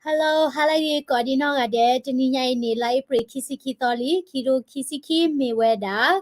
Hello, ဟါလၢအဂ့ၤ ကိးဒံနီၢ်ဂၤဒဲး, တနံၤညါအံၤန့ၣ် လါအ့ဖြ့ၣ်ခံဆံခံသီလံ, ခံကထိခံဆံခံ မ့ၢ်ဝဲဒၣ်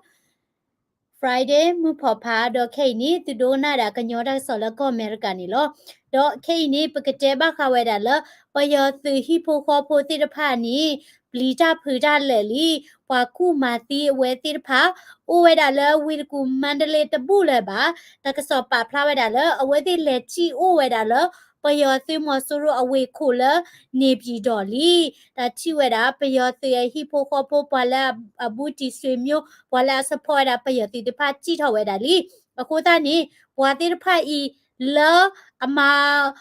Friday မုၢ်ဖီၣ်ဖး, ဒီးခဲအံၤန့ၣ် သုဒိကနၣ်ဒၣ်ကညီတၢ်ကစီၣ်လၢကီၢ်အမဲရကၤန့ၣ်လီၤ. ဒီးခဲအံၤန့ၣ် ပကတဲဘၣ်ဃးဝဲဒၣ်လၢ ပယီၤသုးဟံၣ်ဖိဃီဖိသ့ၣ်တဖၣ်န့ၣ် ပျံၤတၢ်ဖုးတၢ်လၢာ်လံ, ပှၤကူၣ်မၤသံအဝဲသ့ၣ်တဖၣ် အိၣ်ဝဲဒၣ်လၢဝ့ၢ်တကူၣ် မါဒလ့တဘူၣ်လၢၤဘၣ်. တၢ်ကစီၣ်ပာ်ဖျါဝဲဒၣ်လၢ အဝဲသ့ၣ်လဲၤစံၣ်အိၣ်ဝဲဒၣ်လၢ ပယီၤသုးမီၤစိရိၤအဝ့ၢ်ခိၣ်လၢ န့ၣ်ပၠံၣ်တီၣ်လံ. တၢ်ထံၣ်ဝဲဒၣ် ပယီၤသုးအဟံၣ်ဖိဃီဖိ ပှၤလၢအဘူးတံၢ်ဆွေမျိုး ပှၤလၢအ support ဝဲဒၣ်ပယီၤသုးသ့ၣ်တဖၣ် စံၣ်ထီၣ်ဝဲဒၣ်လံ. အဃိသတးန့ၣ် ပှၤသ့ၣ်တဖၣ်အံၤ လၢ အမၤ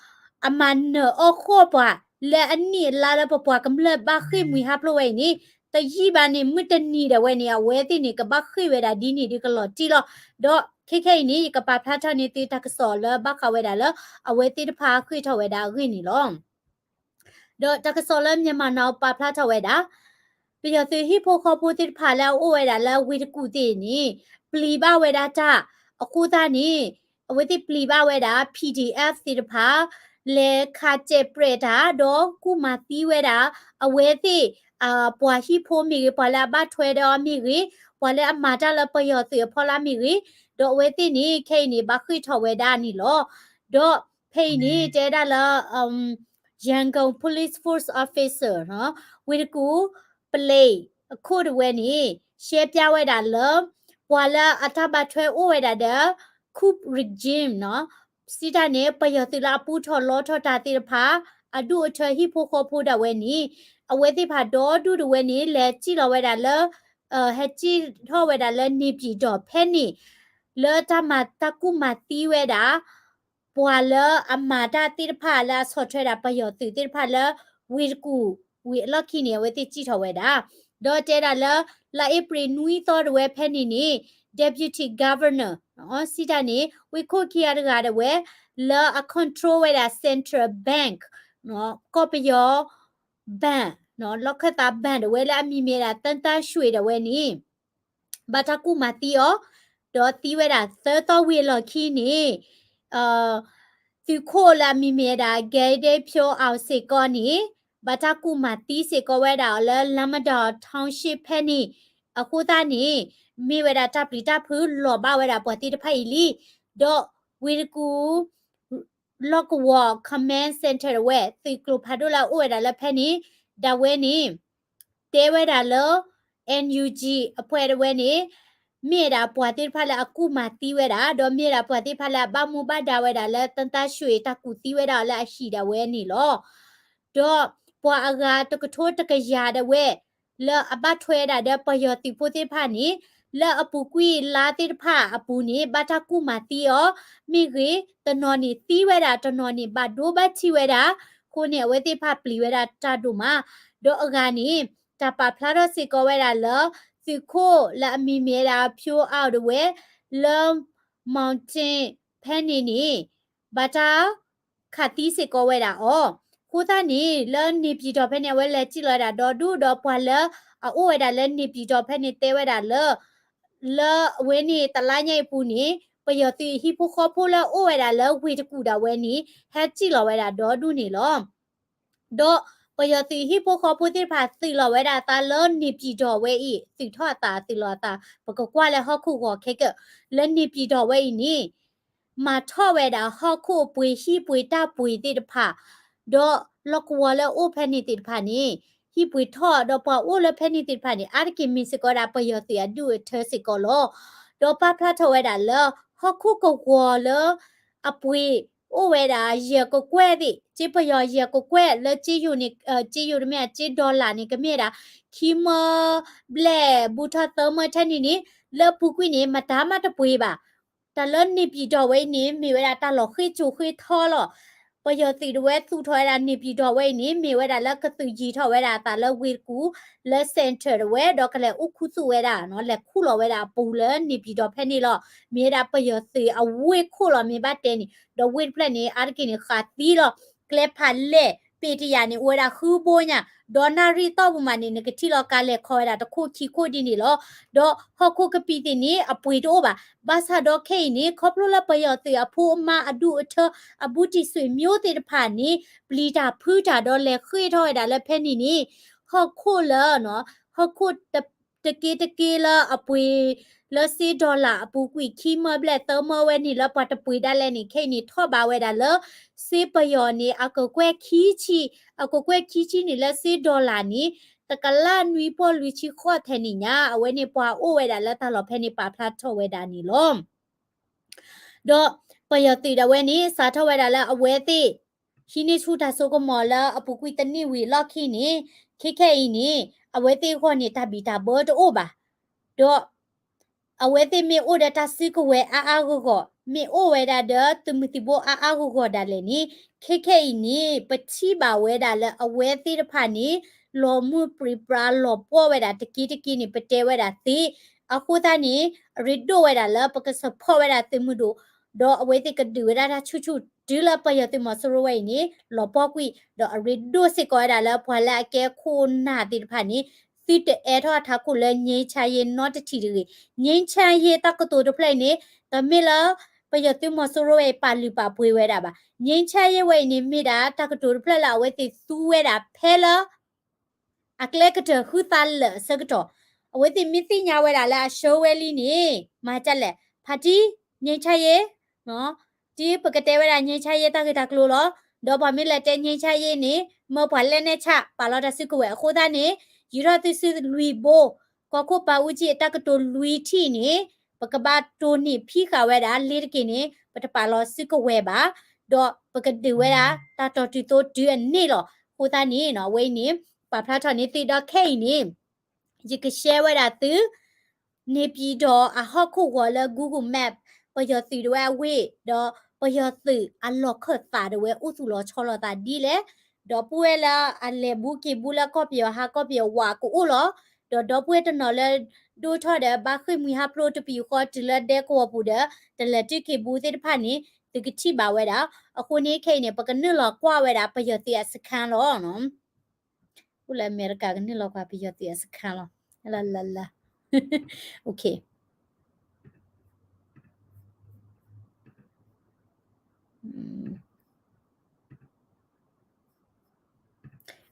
အမၤနၢၤအီၣ်ဃီၣ်ပှၤ လၢအနံၣ်အလါလၢပပှၤကမျၢၢ်ဘၣ်ဃ့ၢ်မှံဟးဖျိးဝဲအံၤန့ၣ် တယံာ်ဘၣ်န့ၣ် မုၢ်တနံၤဒၣ်ဝဲန့ၣ် အဝဲသ့ၣ်န့ၣ် ကဘၣ်ဃ့ၢ်ဝဲဒၣ်ဒ်န့ၣ်ဒီးကလီၤတံၢ်လီၤ. ဒီးခဲခဲအံၤန့ၣ် ယကပာ်ဖျါထီၣ်န့ၢ်သုတၢ်ကစီၣ်လၢဘၣ်ဃးဝဲဒၣ်လၢ အဝဲသ့ၣ်တဖၣ်ဃ့ၢ်ထီၣ်ဝဲဒၣ်အဂ့ၢ်န့ၣ်လီၤ. ဒီးတၢ်ကစီၣ်လၢ Myanmar Now ပာ်ဖျါထီၣ်ဝဲဒၣ် ပယီၤသုးဟံၣ်ဖိဃီဖိသ့ၣ်တဖၣ်လၢအအိၣ်ဝဲဒၣ်လၢဝ့ၢ်တကူၣ်သ့ၣ်န့ၣ် ပျံၤဘၣ်ဝဲဒၣ်တၢ်, အဃိသတးန့ၣ် အဝဲသ့ၣ်ပျံၤဘၣ်ဝဲဒၣ် PDF သ့ၣ်တဖၣ် လဲၤခးစဲးပြဲးတၢ် ဒီးကူၣ်မၤသံဝဲဒၣ် အဝဲသ့ၣ် ပှၤဟံၣ်ဖိမ့ၢ်ဂ့ၤ ပှၤလၢအဘၣ်ထွဲဒီးအီၤမ့ၢ်ဂ့ၤ, ပှၤလၢအမၤတၢ်လၢပယီၤသုးအဖီလာ်မ့ၢ်ဂ့ၤ, ဒီးအဝဲသ့ၣ်န့ၣ် ခဲအံၤန့ၣ် ဘၣ်ဃ့ၢ်ထီၣ်ဝဲဒၣ်န့ၣ်လီၤ. ဒီးဖဲအံၤန့ၣ် တဲဒၣ်လၢ Yangon Police Force Officer ဝ့ၢ်တကူၣ် ပလ့းအခိၣ်တဝဲန့ၣ် ရှဲပၠါဝဲဒၣ်လၢ ပှၤလၢအတၢ်ဘၣ်ထွဲအိၣ်ဝဲဒၣ်ဒီး coup regime စံးတၢ်န့ၣ် ပယီၤသုးလၢအပူထီၣ်လီထီၣ်တၢ်သ့ၣ်တဖၣ် အဒူၣ်အထၢဟံၣ်ဖိဃီဖိဒၣ်ဝဲန့ၣ် အဝဲသ့ၣ်တဖၣ်ဒီဒူၣ်တဝဲန့ၣ် လဲၤစံၣ်လီၤဝဲဒၣ်လၢ ဟဲစံၣ်ထီၣ်ဝဲဒၣ်လၢန့ၣ်ပၠံၣ်တီၣ်ဖဲန့ၣ် လၢတၢ်မၤတၢ်ကူၣ်မၤသံဝဲဒၣ် ပှၤလၢအမၤတၢ်သ့ၣ်တဖၣ်လၢအဆီၣ်ထွဲဒၣ်ပယီၤသုးသ့ၣ်တဖၣ်လၢ ဝ့ၢ်တကူၣ်ဝံၤအလီၢ်ခံန့ၣ် အဝဲသ့ၣ်စံၣ်ထီၣ်ဝဲဒၣ်. ဒီးတဲဒၣ်လၢ လါအ့ဖြ့ၣ်နွံသီတဝဲဖဲန့ၣ်န့ၣ် Deputy Governor စံးတၢ်န့ၣ် ဝ့ၢ်ခိၣ်ခံဂၤတဂၤဒၣ်ဝဲ လၢအ control ဝဲဒၣ် Central Bank ကီၢ်ပယီၤ ဘဏ် လီၢ်ခၢၣ်သးဘဏ်ဒၣ်ဝဲလၢအမံၤမ့ၢ်ဒၣ် သၢတၢ်ရွှ့ၣ်ဒၣ်ဝဲန့ၣ် ဘၣ်တၢ်ကူၣ်မၤသံအီၤ ဒီးသံဝဲဒၣ်သၢသီဝံၤအလီၢ်ခံန့ၣ် သုးခိၣ်လၢအမံၤမ့ၢ်ဝဲဒၣ် Gay Day Pyo Aung စ့ၢ်ကီးန့ၣ် ဘၣ်တၢ်ကူၣ်မၤသံစ့ၢ်ကီးဝဲဒၣ်အီၤလၢ Lamada Township ဖဲန့ၣ် အဃိသတးန့ၣ် မ့ၢ်ဝဲဒၣ်တၢ်ပျံၤတၢ်ဖုးလီၤဘၣ်ဝဲဒၣ်ပှၤသ့ၣ်တဖၣ်အံၤလံ. ဒီးဝ့ၢ်တကူၣ် လီၢ်ကဝီၤ Command Center ဒၣ်ဝဲ သုးကျိၤဖးဒိၣ်လၢအအိၣ်ဝဲဒၣ်လၢဖဲန့ၣ် ဒၣ်ဝဲန့ၣ် တဲဝဲဒၣ်လၢ NUG အဖှဲးဒၣ်ဝဲန့ၣ် မ့ၢ်ဝဲဒၣ်ပှၤသ့ၣ်တဖၣ်လၢအကူၣ်မၤသံဝဲဒၣ် ဒီးမ့ၢ်ဝဲဒၣ်ပှၤသ့ၣ်တဖၣ်လၢအဘၣ်မူဘၣ်ဒါဝဲဒၣ်လၢ သၢတၢ်ရွှ့ၣ်တၢ်ကူၣ်သံဝဲဒၣ်အီၤလၢအဟံၣ်ဒၣ်ဝဲန့ၣ်လီၤ. ဒီးပှၤအဂၤတကထိတကယၤဒၣ်ဝဲ လၢအဘၣ်ထွဲဒၣ်ဒီးပယီၤသုးဖိသ့ၣ်တဖၣ်န့ၣ် လၢအပူၤကွံာ်လါသ့ၣ်တဖၣ်အပူၤန့ၣ် ဘၣ်တၢ်ကူၣ်မၤသံအီၤ မ့ၢ်ဂ့ၤ တနီၤန့ၣ်သံဝဲဒၣ် တနီၤန့ၣ်ဘၣ်ဒိဘၣ်ထံးဝဲဒၣ် အဃိန့ၣ် အဝဲသ့ၣ်တဖၣ်ပျံၤဝဲဒၣ်တၢ်ဒိၣ်မး. ဒီးအဂၤန့ၣ် တၢ်ပာ်ဖျါထီၣ်စ့ၢ်ကီးဝဲဒၣ်လၢ သုးခိၣ်လၢအမံၤမ့ၢ်ဝဲဒၣ် Pyo Aung ဒၣ်ဝဲ လၢ Mountain ဖဲန့ၣ်န့ၣ် ဘၣ်တၢ် ခးသံစ့ၢ်ကီးဝဲဒၣ်အီၤ. အဃိသတးန့ၣ် လၢန့ၣ်ပၠံၣ်တီၣ်ဖဲန့ၣ် အဝဲလဲၤစံၣ်လီၤဝဲဒၣ်ဒီဒူၣ်ဒီးပှၤလၢအအိၣ်ဝဲဒၣ်လၢန့ၣ်ပၠံၣ်တီၣ်ဖဲန့ၣ်တဲဝဲဒၣ်လၢ လၢအဝဲန့ၣ်တလါညါအံၤအပူၤန့ၣ် ပယီၤသုးဟံၣ်ဖိဃီဖိလၢအအိၣ်ဝဲဒၣ်လၢဝ့ၢ်တကူၣ်ဒၣ်ဝဲန့ၣ် ဟဲစံၣ်လီၤဝဲဒၣ်ဒီဒူၣ်န့ၣ်လီၤ. ဒီးပယီၤသုးဟံၣ်ဖိဃီဖိသ့ၣ်တဖၣ်သုးလီၤဝဲဒၣ်အသးလၢန့ၣ်ပၠံၣ်တီၣ်ဝဲအံၤ သုးထီၣ်အသးသုးလီၤအသး ပကကွၢ်လၢဟီၣ်ခိၣ်ဂီၤခဲကၢၣ် လၢန့ၣ်ပၠံၣ်တီၣ်ဝဲအံၤန့ၣ် မၤထီၣ်ဝဲဒၣ်ဟီၣ်ခိၣ်အပှ့ၤဟံၣ်ပှ့ၤတၢ်ပှ့ၤသ့ၣ်တဖၣ် ဒီးလီၢ်ကဝီၤလၢအအိၣ်ဖဲန့ၣ်သ့ၣ်တဖၣ်န့ၣ် ဟံၣ်ပှ့ၤထီၣ်ဒီးပှၤအိၣ်လၢဖဲန့ၣ်သ့ၣ်တဖၣ်န့ၣ် အါတက့ၢ်မ့ၢ်စ့ၢ်ကီးဝဲဒၣ်ပယီၤသုးအဒူၣ်အထၢစ့ၢ်ကီးလီၤ. ဒီးပာ်ဖျါထီၣ်ဝဲဒၣ်လၢ ဟီၣ်ခိၣ်ကဝီၤလၢ အပှ့ၤအိၣ်ဝဲဒၣ်ယဲၢ်ကကွဲၢ်သ့ၣ် ကၠ့ပယီၤယဲၢ်ကကွဲၢ်လၢကၠ့ယိၤန့ၣ် ကၠ့ယိၤတမ့ၢ် ကၠ့ dollar န့ၣ် ကမ့ၢ်ဝဲဒၣ် ခံမၢဘျဲၣ်ဘူးထီၣ်သၢမၢထဲန့ၣ်န့ၣ် လၢအပူၤကွံာ်န့ၣ် မတၤမးတပှ့ၤဘၣ်. တၢ်လၢန့ၣ်ပၠံၣ်တီၣ်ဝဲအံၤန့ၣ် မ့ၢ်ဝဲဒၣ်တၢ်လီၤဃ့ၢ်ကၠိဃ့ၢ်ထီလီၤ. ပယီၤသုးဒၣ်ဝဲသူၣ်ထီၣ်ဝဲဒၣ်န့ၣ်ပၠံၣ်တီၣ်ဝဲအံၤန့ၣ် မ့ၢ်ဝဲဒၣ်လၢကသုးယံၤထီၣ်ဝဲဒၣ်အသးလၢဝ့ၢ်တကူၣ် လၢ center ဒၣ်ဝဲ ဒီးကလဲၤအိၣ်ခူသူၣ်ဝဲဒၣ် လဲၤခူၣ်လီၤဝဲဒၣ်အပူၤလၢန့ၣ်ပၠံၣ်တီၣ်ဖဲန့ၣ်လီၤ. မ့ၢ်ဝဲဒၣ်ပယီၤသုးအဝ့ၢ်ခိၣ်လီၤ မ့ၢ်ဘၣ်တဲန့ၣ် ဒီးဝ့ၢ်တဖျၢၣ်န့ၣ် အါတက့ၢ်န့ၣ် ဃးသံလီၤ ကျဲဖးလဲၢ် ပ့ၤတယၤန့ၣ် အိၣ်ဝဲဒၣ်ဃုဘိညါ, ဒီးနၣ်ရံၣ်တီၢ်ပူၤမးန့ၣ် နကထံၣ်လီၤကါလဲၤခီဝဲဒၣ်တခိၣ်ခံခိၣ်ဒ်န့ၣ်လီၤ. ဒီးဟီၣ်ခိၣ်ကပံာ်သ့ၣ်န့ၣ် အပှ့ၤတအိၣ်ဘၣ်. ဘၣ်ဆၣ်ဒီးခဲအံၤန့ၣ် ခီဖျိလၢပယီၤသုးအဖိအမါအဒူၣ်အထၢ အဘူးတံၢ်ဆွေမျိုးသ့ၣ်တဖၣ်န့ၣ် ပျံၤတၢ်ဖုးတၢ်ဒီးလဲၤဃ့ၢ်ထီၣ်ဝဲဒၣ်လၢဖဲန့ၣ်န့ၣ် ဟီၣ်ခိၣ်လၢ ဟီၣ်ခိၣ်တက့တက့လၢအပှ့ၤလၢစ့ dollar အပူၤကွံာ်ခံမၢဘျဲၣ်သၢမၢဝဲန့ၣ်လၢပှၤတပှ့ၤဒၣ်လဲာ်န့ၣ် ခဲအံၤန့ၣ်ထီၣ်ဘးဝဲဒၣ်လၢ စ့ပယီၤန့ၣ် အကကွဲၢ်ခံဆံ, အကကွဲၢ်ခံဆံန့ၣ်လၢစ့ dollar န့ၣ် တကလးနွံပီၢ်လွံၢ်ဆံဃိးထဲန့ၣ်ညါ အဝဲန့ၣ်ပှၤအိၣ်ဝဲဒၣ်လၢတၢ်လီၢ်ဖဲန့ၣ်ပာ်ဖျါထီၣ်ဝဲဒၣ်န့ၣ်လီၤ. ဒီးပယီၤသုးဒၣ်ဝဲန့ၣ် စးထီၣ်ဝဲဒၣ်လၢအဝဲသ့ၣ် ဟံးန့ၢ်ဆူၣ်တၢ်စိကမီၤလၢအပူၤကွံာ်တနံၣ်ဝံၤအလီၢ်ခံန့ၣ် ခဲခဲအံၤန့ၣ် အဝဲသ့ၣ်အဂီၢ်န့ၣ် တၢ်ဘံၣ်တၢ်ဘၢတအိၣ်ဘၣ်. ဒီးအဝဲသ့ၣ်မ့ၢ်အိၣ်ဒီးတၢ်စုကဝဲၤအါအါဂီၢ်ဂီၢ်, မ့ၢ်အိၣ်ဝဲဒၣ်ဒီးသုးမုၢ်သံၣ်ဘိအါအါဂီၢ်ဂီၢ်ဒၣ်လဲာ်န့ၣ် ခဲခဲအံၤန့ၣ် ပထံၣ်ဘၣ်ဝဲဒၣ်လၢအဝဲသ့ၣ်တဖၣ်န့ၣ် လီၤမုၢ်ပြံပြါလီၤပှီၢ်ဝဲဒၣ်တက့တက့န့ၣ် ပတဲဝဲဒၣ်သ့. အဃိသတးန့ၣ် အရ့ဒိၣ်ဝဲဒၣ်လၢပက support ဝဲဒၣ်သုးမုၢ်ဒိၣ်, ဒီးအဝဲသ့ၣ်ကဒုးဝဲဒၣ်တၢ်ဆူၣ်ဆူၣ်တုၤလၢပယီၤသုးမီၤစိရိၤဝဲအံၤန့ၣ် လီၤပှီၢ်ကွံာ်, ဒီးအရ့ဒိၣ်စ့ၢ်ကီးဝဲဒၣ်လၢပှၤလၢအကဲခိၣ်နၢ်သ့ၣ်တဖၣ်န့ၣ် သုတအိးထီၣ်အထးခိၣ်လၢ ငြိမ်းချမ်းရေး နီတထံၣ်တဂ့ၤ. ငြိမ်းချမ်းရေး တၢ်ကတိၤတဖျၢၣ်အံၤန့ၣ် တမ့ၢ်လၢ ပယီၤသုးမီၤစိရိၤဝဲအံၤပာ်လုၢ်ပာ်ပှ့ၤဝဲဒၣ်ဘၣ်. ငြိမ်းချမ်းရေး ဝဲအံၤန့ၣ် မ့ၢ်ဒၣ်တၢ်ကတိၤတဖျၢၣ်လၢအဝဲသ့ၣ်သူဝဲဒၣ်ဖဲလၢ အကျဲကတၢၢ်ဃုသးလၢာ်အဆၢကတီၢ်, အဝဲသ့ၣ်မ့ၢ်သ့ၣ်ညါဝဲဒၣ်လၢအဆှၢဝဲလံန့ၣ် မၤဒ်လဲၣ်, party ငြိမ်းချမ်းရေး, တုၤပကတဲဝဲဒၣ် ငြိမ်းချမ်းရေး တၢ်ဂ့ၢ်တၢ်ကျိၤလီၤ. ဒီးပှၤမ့ၢ်လဲၤတဲ ငြိမ်းချမ်းရေး န့ၣ် မၢပှၤလဲၣ်နဲၣ်ဆၣ် ပာ်လီၤတၢ်စုကဝဲၤအဃိသတးန့ၣ် ယူၤထီၣ်သုစုလွံၢ်ဘိ, ကီၢ်ခိၣ်ပၤအူကၠံအတၢ်ကတိၤလွံၢ်ထံၣ်န့ၣ် ပကဘၣ်တိၢ်န့ၢ်ဖံးဃာ်ဝဲဒၣ်လ့ၤတက့ၢ်န့ၣ် ပတပာ်လီၤစုကဝဲၤဘၣ်, ဒီးပကဒုးဝဲဒၣ်တၢ်တီၤတုၤသိတုၤအန့ၣ်လီၤ. အဃိသတးန့ၣ် အဝဲအံၤန့ၣ် ပာ်ဖျါထီၣ်န့ၢ်သုဒီးခဲအံၤန့ၣ် ယက share ဝဲဒၣ်သု န့ၣ်ပၠံၣ်တီၣ်အဟီၣ်ခိၣ်ဂီၤလၢ Google Map ပယီၤသုးဒၣ်ဝဲအဝ့ၢ် ဒီးပယီၤသုးအလီၢ်ခၢၣ်သးဒၣ်ဝဲအိၣ်သူၣ်လီၤဆီလီၤသးဒ်လဲၣ်, ဒီပုၢ်ဝဲၢ်လၢအလဲၤဘူးက့ၤဘူးလၢကီၢ်ပယီၤဟးကီၢ်ပယီၤဝးကအိၣ်လီၤ. ဒီးဒီပုၢ်ဝဲၢ်တနီၤလၢဒိၣ်ထီၣ်ဒီးဘၣ်ဃ့ၢ်မှံဟးဖျိးတပံၤဃီတုၤလၢဒဲကဝီၤပူၤဒီး တလဲၤတုၤက့ၤဘူးသ့ၣ်တဖၣ်န့ၣ် သုကထံၣ်ဘၣ်ဝဲဒၣ်. အဃိန့ၣ်ခဲအံၤန့ၣ် ပကနုာ်လီၤကွၢ်ဝဲဒၣ်ပယီၤသုးအစခန်းလီၤ. အိၣ်လၢအမဲရကၤကနုာ်လီၤကွၢ်ပယီၤသုးအစခန်းလီၤ. လၢလၢလၢ OK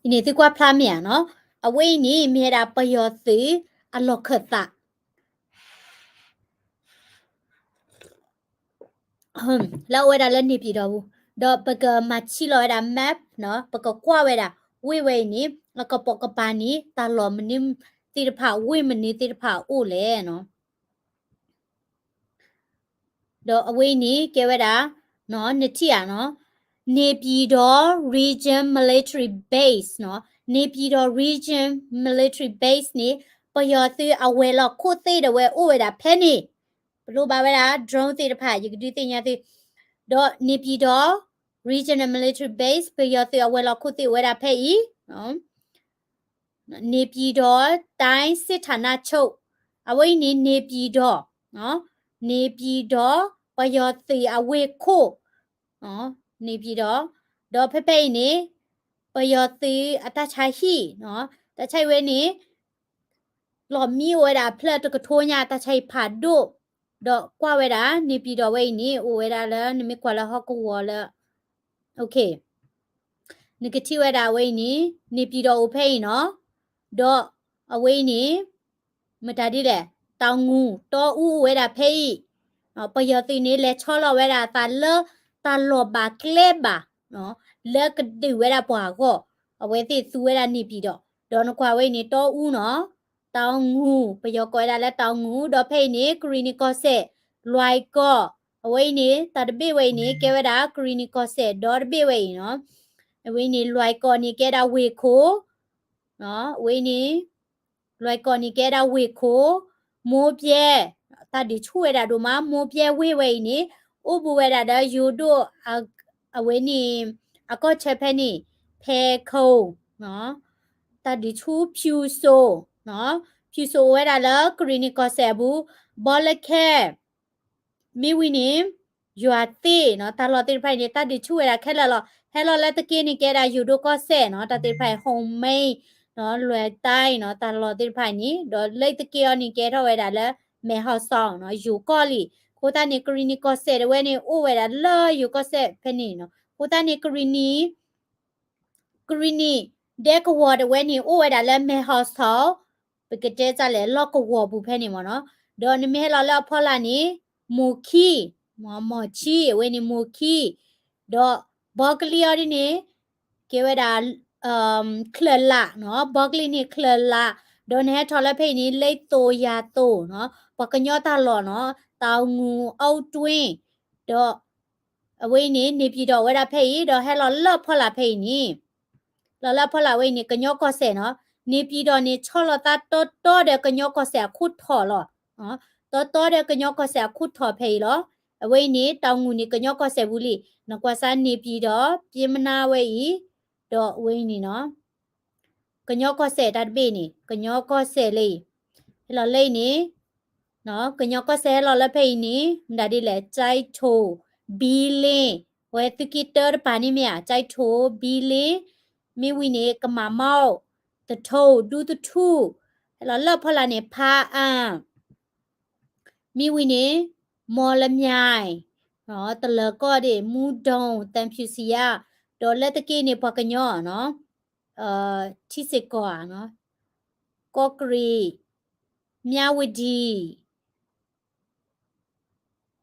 အံၤန့ၣ်သုကွၢ်ဖျါမ့ၢ်ဧါနီၤ, အဝဲအံၤန့ၣ်မ့ၢ်ဝဲဒၣ်ပယီၤသုးအလီၢ်ခၢၣ်သး လၢအအိၣ်ဝဲဒၣ်လၢန့ၣ်ပၠံၣ်တီၣ်ပူၤ, ဒီးပကမၤဆံးလီၤဝဲဒၣ် map နီၤ, ပကကွၢ်ဝဲဒၣ် ဝ့ၢ်ဝဲအံၤန့ၣ် အကပိာ်ကပၤန့ၣ် တၢ်လီၢ်မနုၤသ့ၣ်တဖၣ် ဝ့ၢ်မနုၤသ့ၣ်တဖၣ်အအိၣ်လဲၣ်နီၤ. ဒီးအဝဲအံၤန့ၣ် ကဲဝဲဒၣ် နထံၣ်ဧါနီၤ, န့ၣ်ပၠံၣ်တီၣ် Region Military Base နီၤ, န့ၣ်ပၠံၣ်တီၣ် Region Military Base န့ၣ် ပယီၤသုးအဝဲၤလီၢ်ခိၣ်သ့ၣ်ဒၣ်ဝဲအိၣ်ဝဲဒၣ်ဖဲန့ၣ်, ပလိၣ်ဘၣ်ဝဲဒၣ် drone သ့ၣ်တဖၣ် ယကဒုးသ့ၣ်ညါသု, ဒီးန့ၣ်ပၠံၣ်တီၣ် Regional Military Base ပယီၤသုးအဝဲၤလီၢ်ခိၣ်သ့ၣ်အိၣ်ဝဲဒၣ်ဖဲအံၤ န့ၣ်ပၠံၣ်တီၣ် တိုင်းစစ်ဌာနချုပ်, အဝဲအံၤန့ၣ် န့ၣ်ပၠံၣ်တီၣ်, န့ၣ်ပၠံၣ်တီၣ် ပယီၤသုးအဝ့ၢ်ခိၣ်, န့ၣ်ပၠံၣ်တီၣ်, ဒီးဖဲဖဲအံၤန့ၣ် ပယီၤသုးအတၢ်ဆါဟံၣ်, တၢ်ဆါဟံၣ်ဝဲန့ၣ် လီၢ်မံအိၣ်ဝဲဒၣ်အဖျၢၣ်တကထိညါ တၢ်ဆါဟံၣ်ဖးဒိၣ်, ဒီးကွၢ်ဝဲဒၣ် န့ၣ်ပၠံၣ်တီၣ်ဝဲအံၤန့ၣ် အိၣ်ဝဲဒၣ်လၢ နမ့ၢ်ကွၢ်လၢဟီၣ်ကဝီၤလၢ နကထံၣ်ဝဲဒၣ်အဝဲအံၤန့ၣ် န့ၣ်ပၠံၣ်တီၣ်အိၣ်ဖဲအံၤနီၤ, ဒီးအဝဲအံၤန့ၣ် မတၤဒ်လဲၣ် တောင်ငူ, တီအူအိၣ်ဝဲဒၣ်ဖဲအံၤ, ပယီၤသုးန့ၣ် လဲၤဆီလီၤဝဲဒၣ်အသးလၢ တၢ်လီၢ်ဘၣ်ကျဲဘၣ် လၢကဒုးဝဲဒၣ်ပှၤအဂီၢ်, အဝဲသ့ၣ်သူဝဲဒၣ်န့ၣ်ပၠံၣ်တီၣ်, ဒီးနကွၢ်ဝဲအံၤန့ၣ် တီအူနီၤ, တောင်ငူ, ပယီၤကိးဝဲဒၣ်လၢ တောင်ငူ, ဒီးဖဲအံၤန့ၣ် ကရံၣ်နံၣ်ကီၢ်စဲၣ်, လွိုင်ကော်, အဝဲအံၤန့ၣ် တၢ်တဘ့ၣ်ဝဲအံၤန့ၣ် ကဲဝဲဒၣ် ကရံၣ်နံၣ်ကီၢ်စဲၣ် ဒီတဘ့ၣ်ဝဲအံၤနီၤ, အဝဲအံၤန့ၣ် လွိုင်ကော်န့ၣ် ကဲဒၣ်ဝ့ၢ်ခိၣ် အဝဲအံၤန့ၣ် လွိုင်ကော်န့ၣ် ကဲဒၣ်ဝ့ၢ်ခိၣ်, မိုးဗြဲ, တၢ်ဒုးဆူၣ်ဝဲဒၣ်ဒိၣ်မး, မိုးဗြဲဝ့ၢ်ဝဲအံၤန့ၣ် အိၣ်ဘူးဝဲဒၣ်ဒီးယိၤဒိၣ် အဝဲန့ၣ် အကီၢ်ဆၢဖဲန့ၣ် ဖဲခိၣ်, တၢ်ဒုးဆူၣ် ဖၠူၤစိၤ, ဖၠူၤစိၤအိၣ်ဝဲဒၣ်လၢကရံၣ်နံၣ်ကီၢ်စဲၣ်အပူၤ, ဘီလၢခဲ မ့ၢ်ဝံၤန့ၣ် ယွၤသ့ၣ်နီၤ, တၢ်လီၢ်သ့ၣ်တဖၣ်အံၤန့ၣ် တၢ်ဒုးဆူၣ်ဝဲဒၣ်ခဲလၢာ်လီၤ. ဟဲလီၤလၢသက့န့ၣ် ကဲဒၣ်ယိၤဒိၣ်ကီၢ်စဲၣ်နီၤ, တၢ်သ့ၣ်တဖၣ် homemade နီၤ, လွဲၢ်တၢ်နီၤ, တၢ်လီၢ်သ့ၣ်တဖၣ်န့ၣ်, ဒီးလၢသက့အီၤန့ၣ် ကဲထီၣ်ဝဲဒၣ်လၢ မဲၢ်ဟီၣ်စီၣ်နီၤ, ယိၤကီၢ်လံ. အဃိသတးန့ၣ် ကရံၣ်နံၣ်ကီၢ်စဲၣ်တဝဲန့ၣ် အိၣ်ဝဲဒၣ်လၢယိၤကီၢ်စဲၣ်ဖဲန့ၣ်နီၤ. အဃိသတးန့ၣ် ကရံၣ်နံၣ် ကရံၣ်နံၣ်ဒဲကဝီၤတဝဲန့ၣ် အိၣ်ဝဲဒၣ်လၢမဲၢ်ဟီၣ်စီၣ်, ပကတဲတၢ်လဲၣ် လီၢ်ကဝီၤပူၤဖဲန့ၣ်မ့ၢ်နီၤ. ဒီးနမ့ၢ်ဟဲလီၤလၢအဖီလာ်န့ၣ် မိၢ်ခံ, မီၢ်ဆံ, အဝဲန့ၣ်မိၢ်ခံ, ဒီးဘီကလံၣ်အီၤဒ်န့ၣ် ကဲဝဲဒၣ် ချၢၣ်လးနီၤ, ဘီကလံၣ်န့ၣ်ချၢၣ်လး, ဒီးနဟဲထီၣ်လၢဖဲအံၤန့ၣ် လ့သိးယၤသိးနီၤ, ပှၤကညီတၢ်လီၢ်နီၤ, တၢ်ငူးအီတွ့, ဒီး အဝဲအံၤန့ၣ် နေပြည်တော် ဝဲဒၣ်ဖဲအံၤ, ဒီးဟဲလီၤလၢအဖီလာ်ဖဲအံၤန့ၣ်, လီၤလၢအဖီလာ်ဝဲအံၤန့ၣ် ကညီကီၢ်စဲၣ်နီၤ, နေပြည်တော် န့ၣ် ဆီၣ်လီၤသးတီတီဒီးကညီကီၢ်စဲၣ်အခိၣ်ထီၣ်လီၤ. တီတီဒီးကညီကီၢ်စဲၣ်အခိၣ်ထီၣ်ဖဲအံၤလီၤ. အဝဲအံၤန့ၣ် တၢ်ငူးန့ၣ် ကညီကီၢ်စဲၣ်ပူၤလံ, နကွၢ်စး နေပြည်တော်, ပျဉ်းမနာ ဝဲအံၤ, ဒီးအဝဲအံၤန့ၣ်နီၤ ကညီကီၢ်စဲၣ်တၢ်တဘ့ၣ်န့ၣ် ကညီကီၢ်စဲၣ်လၢအံၤ, ဟဲလီၤလၢအံၤန့ၣ်, ကညီကီၢ်စဲၣ်ဟဲလီၤလၢဖဲအံၤန့ၣ် မတၤဒ်လဲၣ် ကၠဲးထိၣ်, ဘံလ့, ဝဲသုးက့တၢတပၤန့ၣ်မ့ၢ်ဧါ, ကၠဲးထိၣ်, ဘံလ့, မ့ၢ်ဝံၤန့ၣ် ကမၤမီၣ်, သထူ, ဒူသထူ, ဟဲလီၤလၢအဖီလာ်န့ၣ် ဖားအံ, မ့ၢ်ဝံၤန့ၣ် မော်လမြိုင်, တလၢၤကီၢ်ဒ့ၣ် မူးဒိုင်, သံဖြူဇရပ်, ဒီးလၢသက့န့ၣ် ပှၤကညီနီၤ, ထံစ့ၢ်ကီးဧါ, ကော့ကရိတ်, မြဝတီ,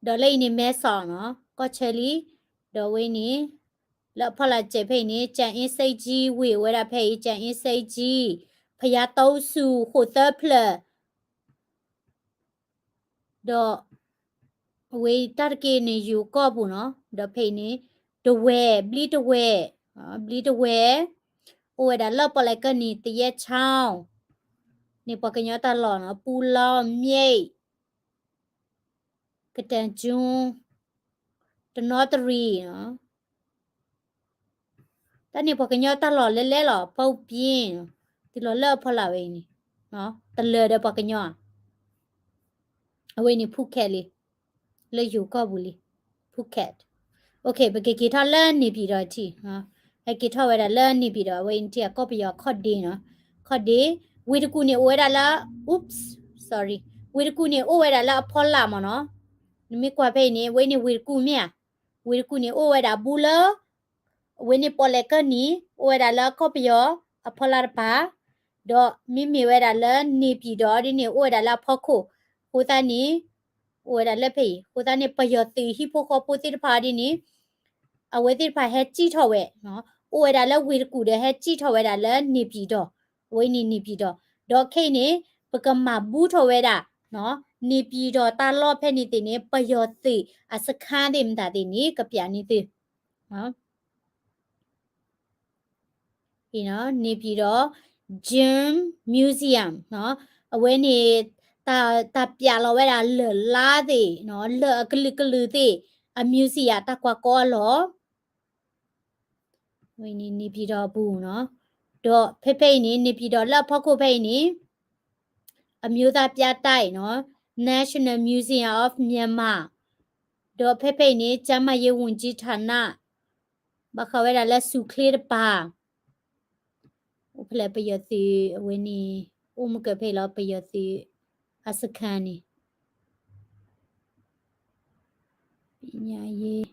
ဒီးလၢအံၤန့ၣ် မဲဆီးနီၤ, ကီၢ်ဆၢလံ, ဒီးဝဲန့ၣ် လၢအဖီလာ်စဲးဖဲအံၤန့ၣ် ကြာအင်းဆိပ်ကြီး, ဝ့ၢ်ဝဲဒၣ်ဖဲအံၤ ကြာအင်းဆိပ်ကြီး, ဘုရားသုံးဆူ, ဃိာ်သၢဖျၢၣ်, ဒီး အဝဲတၢ်တက့ၢ်န့ၣ် ယိၤကီၢ်ပူၤနီၤ, ဒီးဖဲအံၤန့ၣ် တဝဲၢ်, ဘျံးတဝဲၢ်, ဘျံးတဝဲၢ်, အိၣ်ဝဲဒၣ်လၢပီၣ်လဲၣ်ကၢၢ်နံၤ သရက်ချောင်း, န့ၣ်ပှၤကညီတၢ်လီၢ်နီၤ, ပူၤလီၢ်, မြစ်, ကတၢၢ်ကၠူ, တနီသရံၣ်နီၤ, တၢ်န့ၣ်ပှၤကညီတၢ်လီၢ်လဲၣ်လဲၣ်လီၤ, ပူၤပျ့ၤ, တုၤလီၤလၢအဖီလာ်ဝဲအံၤန့ၣ်, တလၢၤဒီးပှၤကညီဧါ, အဝဲန့ၣ် ဖူးခက် လံ, လၢယိၤကီၢ်ပူၤလံ, ဖူးခက်, ပကက့ၤထီၣ်လၢ နေပြည်တော် ထံၣ်, ဟဲက့ၤထီၣ်ဝဲဒၣ်လၢ နေပြည်တော် အဝဲအံၤန့ၣ်ထံၣ် အကီၢ်ပယီၤခီၣ်ဒ့နီၤ, ခီၣ်ဒ့, ဝ့ၢ်တကူၣ်န့ၣ်အိၣ်ဝဲဒၣ်လၢ, oops, sorry, ဝ့ၢ်တကူၣ်န့ၣ်အိၣ်ဝဲဒၣ်လၢအဖီလာ်မ့ၢ်နီၤ, နမ့ၢ်ကွၢ်ဖဲအံၤန့ၣ် အဝဲန့ၣ်ဝ့ၢ်တကူၣ်မ့ၢ်ဧါ, ဝ့ၢ်တကူၣ်န့ၣ်အိၣ်ဝဲဒၣ်ဘူးလၢ အဝဲန့ၣ်ပီၣ်လဲၣ်ကၢၢ်နံၤ အိၣ်ဝဲဒၣ်လၢကီၢ်ပယီၤအဖီလာ်တပၤ, ဒီးမ့မ့ၢ်ဝဲဒၣ်လၢ နေပြည်တော် ဒ်န့ၣ် အိၣ်ဝဲဒၣ်လၢအဖီခိၣ်, အဃိသတးန့ၣ်, အိၣ်ဝဲဒၣ်လၢဖဲအံၤ, အဃိသတးန့ၣ် ပယီၤသုးဟံၣ်ဖိဃီဖိသ့ၣ်တဖၣ်ဒ်န့ၣ်, အဝဲသ့ၣ်တဖၣ်ဟဲစံၣ်ထီၣ်ဝဲ, အိၣ်ဝဲဒၣ်လၢဝ့ၢ်တကူၣ်ဒီးဟဲစံၣ်ထီၣ်ဝဲဒၣ်လၢ နေပြည်တော်, အဝဲန့ၣ် နေပြည်တော်, ဒီးခဲအံၤန့ၣ် ပကမၤဘူးထီၣ်ဝဲဒၣ်, နေပြည်တော်တၢ်လီၢ်ဖဲန့ၣ်သ့ၣ်န့ၣ် ပယီၤသုးအစခန်းသ့ၣ်မတၤသ့ၣ်န့ၣ် ကပျးန့ၢ်သု နေပြည်တော် Gym Museum အဝဲန့ၣ် တၢ်ပျးလီၤဝဲဒၣ်လၢၢ်လါသ့ၣ်, လၢၢ်အကလုာ်ကလုာ်သ့ၣ်, အ museum တၢ်ကွၢ်ကီအလီၢ်, ဝဲန့ၣ် နေပြည်တော် အပူၤနီၤ, ဒီးဖဲဖဲအံၤန့ၣ် နေပြည်တော် လၢအဖီခိၣ်ဖဲအံၤန့ၣ် အမျိုးသားပြတိုက်နီၤ, National Museum of Myanmar, ဒီးဖဲဖဲအံၤန့ၣ် ကျန်းမာရေးဝန်ကြီးဌာန, ဘၣ်ဃးဝဲဒၣ်လၢဆူၣ်ချ့တပၤ, အိၣ်ဖဲလဲၣ် ပယီၤသုး အဝဲန့ၣ် အိၣ်မုာ်ကၢၢ်ဖဲအံၤလီၤ ပယီၤသုးအစခန်းန့ၣ် ပညာရေး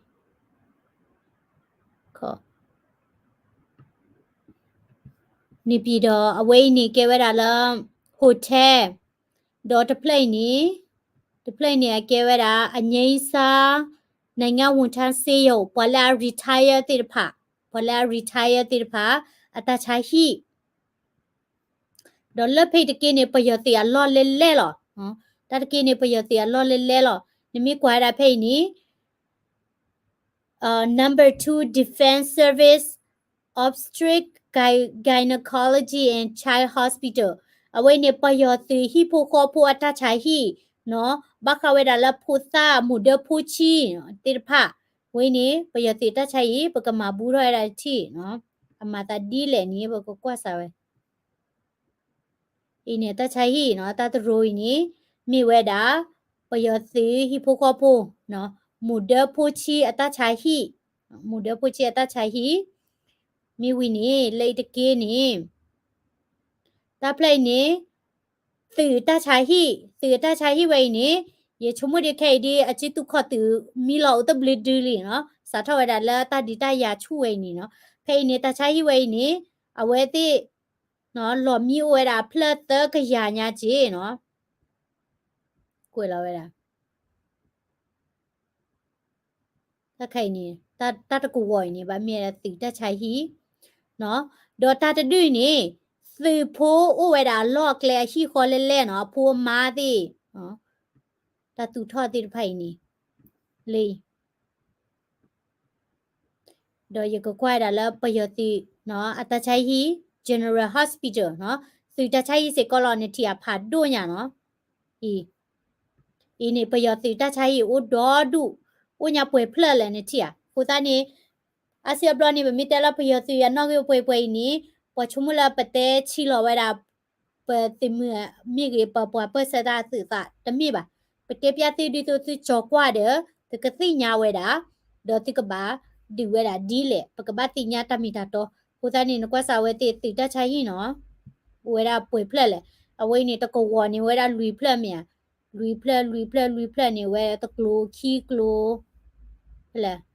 ခီၣ် နေပြည်တော် အဝဲအံၤန့ၣ် ကဲဝဲဒၣ်လၢ hotel, ဒီးတဖျၢၣ်အံၤန့ၣ်, တဖျၢၣ်အံၤန့ၣ် အကဲဝဲဒၣ် အငြိမ်းစား နိုင်ငံဝန်ထမ်းဆေးရုံ ပှၤလၢအ retire သ့ၣ်တဖၣ်, ပှၤလၢအ retire သ့ၣ်တဖၣ် အတၢ်ဆါဟံၣ် ဒီးလၢဖဲအံၤတက့ၢ်န့ၣ် ပယီၤသုးအလီၢ်လဲၢ်လဲၢ်လီၤ. တၢ်တက့ၢ်န့ၣ် ပယီၤသုးအလီၢ်လဲၢ်လဲၢ်လီၤ. နမ့ၢ်ကွၢ်ဝဲဒၣ်ဖဲအံၤန့ၣ် Number two Defense Service Obstetric Gynecology and Child Hospital, အဝဲန့ၣ် ပယီၤသုးဟံၣ်ဖိဃီဖိအတၢ်ဆါဟံၣ်နီၤ, ဘၣ်ဃးဝဲဒၣ်လၢဖိသၣ် မိၢ်ဒၢဖိဆံးသ့ၣ်တဖၣ်, ဝဲန့ၣ် ပယီၤသုးတၢ်ဆါဟံၣ် ပကမၤဘူးထီၣ်ဝဲဒၣ်တထံၣ်နီၤ, အမၤသးဒ်လဲၣ်န့ၣ် ပကကွၢ်စးဝဲ အံၤန့ၣ် အတၢ်ဆါဟံၣ်နီၤ, တၢ်တရိအံၤန့ၣ် မ့ၢ်ဝဲဒၣ် ပယီၤသုးဟံၣ်ဖိဃီဖိ, မိၢ်ဒၢဖိဆံးအတၢ်ဆါဟံၣ် မူဒါဖိဆံးအတၢ်ဆါဟံၣ်, မ့ၢ်ဝံၤန့ၣ် လၢအံၤတက့ၢ်န့ၣ် တၢ်ဖျၢၣ်အံၤန့ၣ် သုးတၢ်ဆါဟံၣ်, သုးတၢ်ဆါဟံၣ်ဝဲအံၤန့ၣ် ယဆိကမိၣ်ဒ်ခဲအံၤဒ် အစုသူၣ်ခီၣ်သုးမံလီၤအိၣ်တဘျုးဒုလံနီၤ, စးထီၣ်ဝဲဒၣ်လၢတၢ်ဒုးတၢ်ယၤဆူၣ်ဝဲအံၤန့ၣ်နီၤ, ဖဲအံၤန့ၣ် တၢ်ဆါဟံၣ်ဝဲအံၤန့ၣ် အဝဲသ့ၣ် လီၤမံအိၣ်ဝဲဒၣ်အဖျၢၣ်သၢကယၤညါက့နီၤ, ကွဲးလီၤဝဲဒၣ် တၢ်ခဲအံၤန့ၣ် တၢ်တကဝီၤအံၤန့ၣ် ဘၣ်မ့ၢ်ဝဲဒၣ်သုးတၢ်ဆါဟံၣ်, ဒီးတၢ်တဒုအံၤန့ၣ် သုးဖိအိၣ်ဝဲဒၣ်အလီၢ်အကျဲအဟံၣ်ဃီလဲၣ်လဲၣ်နီၤ, အဖိအမါသ့ၣ် တၢ်သူၣ်ထီၣ်သ့ၣ်တဖၣ်အံၤန့ၣ် လၢ ဒီးယကကွၢ်ဝဲဒၣ်လၢပယီၤသုး အတၢ်ဆါဟံၣ် General Hospital နီၤ, သုးတၢ်ဆါဟံၣ်စ့ၢ်ကီးလီၤ နထံၣ်ဧါ ဖးဒိၣ်ညါနီၤ, အံၤ အံၤန့ၣ် ပယီၤသုးတၢ်ဆါဟံၣ်အိၣ်ဒီဒူၣ်, အိၣ်ညါပှဲၤဖျၢၣ်လဲၣ် နထံၣ်ဧါ, အဃိသတးန့ၣ် အါစုအါဘျီန့ၣ် ပမ့ၢ်တဲလၢပယီၤသုးအနီၣ်ဂံၢ်ပှဲၤပှဲၤအံၤန့ၣ် ပှၤဆိကမိၣ်လၢပတဲဆံးလီၤဝဲဒၣ် ပသုးမုၢ်မ့ၢ်ဂ့ၤ ပပှၤပၢၢ်ဆၢတၢ်အသုးသးတမ့ၢ်ဘၣ်. ပတဲပျၢ်သုဒ်သိးသုကၠီၤကွၢ်ဒီး သုကသ့ၣ်ညါဝဲဒၣ်, ဒီးသုကဘၣ်ဒုးဝဲဒၣ်ဒ်လဲၣ် ပကဘၣ်သ့ၣ်ညါတၢ်မ့ၢ်တၢ်တီ. အဃိသတးန့ၣ် နကွၢ်စးဝဲသ့ၣ်သုးတၢ်ဆါဟံၣ်နီၤ, အိၣ်ဝဲဒၣ်ပှဲၤဖျၢၣ်လဲၣ်. အဝဲအံၤန့ၣ် တကဝီၤန့ၣ် အိၣ်ဝဲဒၣ်လွံၢ်ဖျၢၣ်မ့ၢ်ဧါ, လွံၢ်ဖျၢၣ် လွံၢ်ဖျၢၣ် လွံၢ်ဖျၢၣ်န့ၣ် ဝဲတကျိၤခံကျိၤ ဖဲလဲၣ်